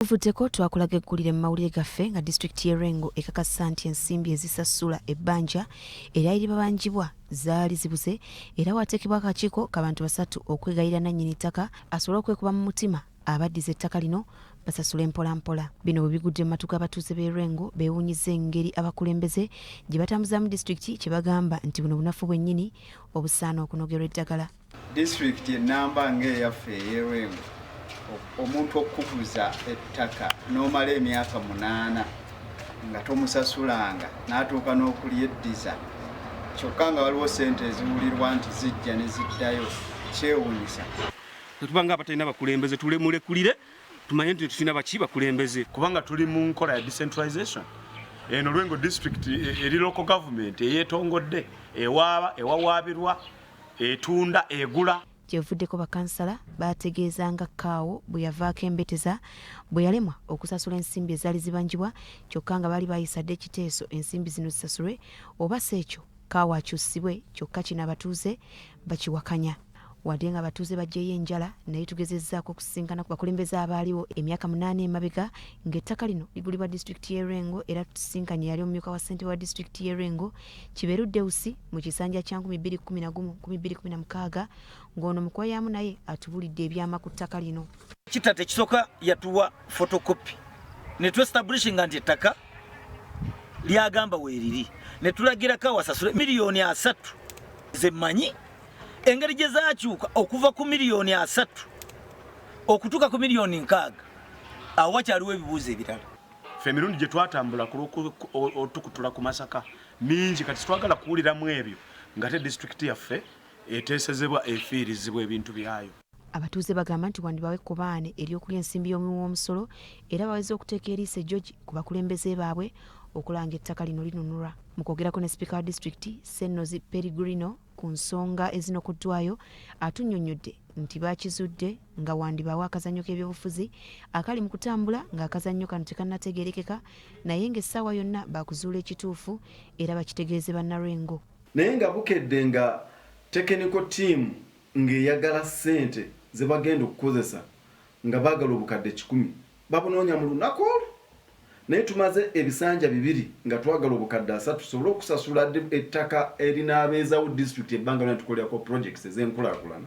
Buvuddeko twakulaga eggulire mu mawulire gaffe nga disitulikiti y'e Lwengo ekakasa nti ensimbi ezisasula ebbanja eryali libabanjibwa zaali zibuze era waateekebwa akakiiko kabantu basatu okwegayirira nannyini ttaka asobole okwekuba mu mutima abaddiza ettaka lino basasule mpolampola. Bino bwe bigudde mu matu g'abatuuze b'e Lwengo beewuunyizza engeri abakulembeze gye batambuzaamu disitulikiti kye bagamba nti buno bunafu bwennyini obusaana okunogerwa eddagala. Disitulikiti ennamba ng'eyaffe ey'e Lwengo omuntu okukuguza ettaka n'omala emyaka 8 nga tomusasulanga n'atuuka n'okulyeddiza kyokka nga waliwo ssente eziwulirwa nti zijja ne ziddayo kyewuunyisa. Tetuba nga abatalina bakulembeze, tulemulekulire tumanye nti tulina baki bakulembeze. Kubanga tuli mu nkola ya decentralization, eno Lwengo district eri local government eyeetongodde, ewaaba, ewawaabirwa, etunda, egula. Gyebuvuddeko bakansala baategeeza nga Kaawo bwe yavaako embeteza bwe yalemwa okusasula ensimbi ezaali zibanjibwa kyokka nga baali baayisa dda ekiteeso ensimbi zino zisasulwe oba si ekyo Kaawo akyusibwe kyokka kino abatuuze bakiwakanya. Wadde nga abatuuze baggyeeyo enjala naye tugezezzaako okusisinkana ku bakulembeze abaaliwo emyaka 8 emabega ng'ettaka lino ligulibwa disitulikiti y'e Lwengo era tusisinkanye eyali omumyuka wa ssentebe wa disitulikiti y'e Lwengo Kiberu Deusi mu kisanja kya 2011 2016 ng'ono mu kuwayaamu naye atubuulidde ebyama ku ttaka lino. Kitata ekisooka yatuwa photocopy ne twestablishinga nti ettaka lyagamba weeriri ne tulagirako awasasule miliyoni 30 ze mmanyi engeri gye zaakyuka okuva ku miliyoni 30 okutuuka ku miliyoni 60, awo wakyaliwo ebibuuzo ebirala. Ffe emirundi gye twatambula otukutula ku Masaka mingi, kati twagala kuwuliramu ebyo ngate disitulikiti yaffe eteesezebwa efiirizibwa ebintu byayo. Abatuuze bagamba nti wandibawo ekkobaane ery'okulya ensimbi y'omuwi w'omusolo era baweze okuteeka eriiso ejjogi ku bakulembeze baabwe okulanga ettaka lino linunulwa. Mu kwogerako ne sipiika wa disitulikiti Senozi Pellegrino ku nsonga ezinokoddwayo, atunnyonnyodde nti bakizudde nga wandibaawo akazannyo k'ebyobufuzi akali mu kutambula ng'akazannyo kano tekannategeerekeka naye ng'essaawa yonna baakuzuula ekituufu era bakitegeeze Bannalwengo. Naye nga bukedde nga technical team ng'eyagala ssente ze bagenda okukozesa nga baagala obukadde 100 babunoonya mu lunaku olwo, naye tumaze ebisanja 2 nga twagala obukadde 30 tusobole okusasula ettaka erinaabeezawo disitulikiti ebbanga lyonna tukolerako projects ez'enkulaakulana.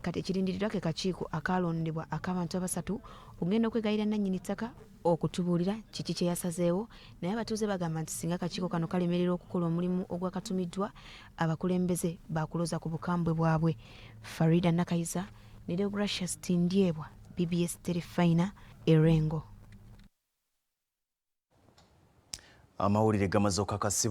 Kati ekirindirirwa ke kakiiko akaalondebwa ak'abantu abasatu okugenda okwegayirira nnannyini ttaka okutubuulira kiki kye yasazeewo, naye abatuuze bagamba nti singa akakiiko kano kalemererwa okukola omulimu ogwakatumiddwa, abakulembeze baakuloza ku bukambwe bwabwe. Farida Nakayiza ne Deogratius Tindyebwa, BBS Terefayina e Lwengo. Amawulire gamaze okukakasibwa.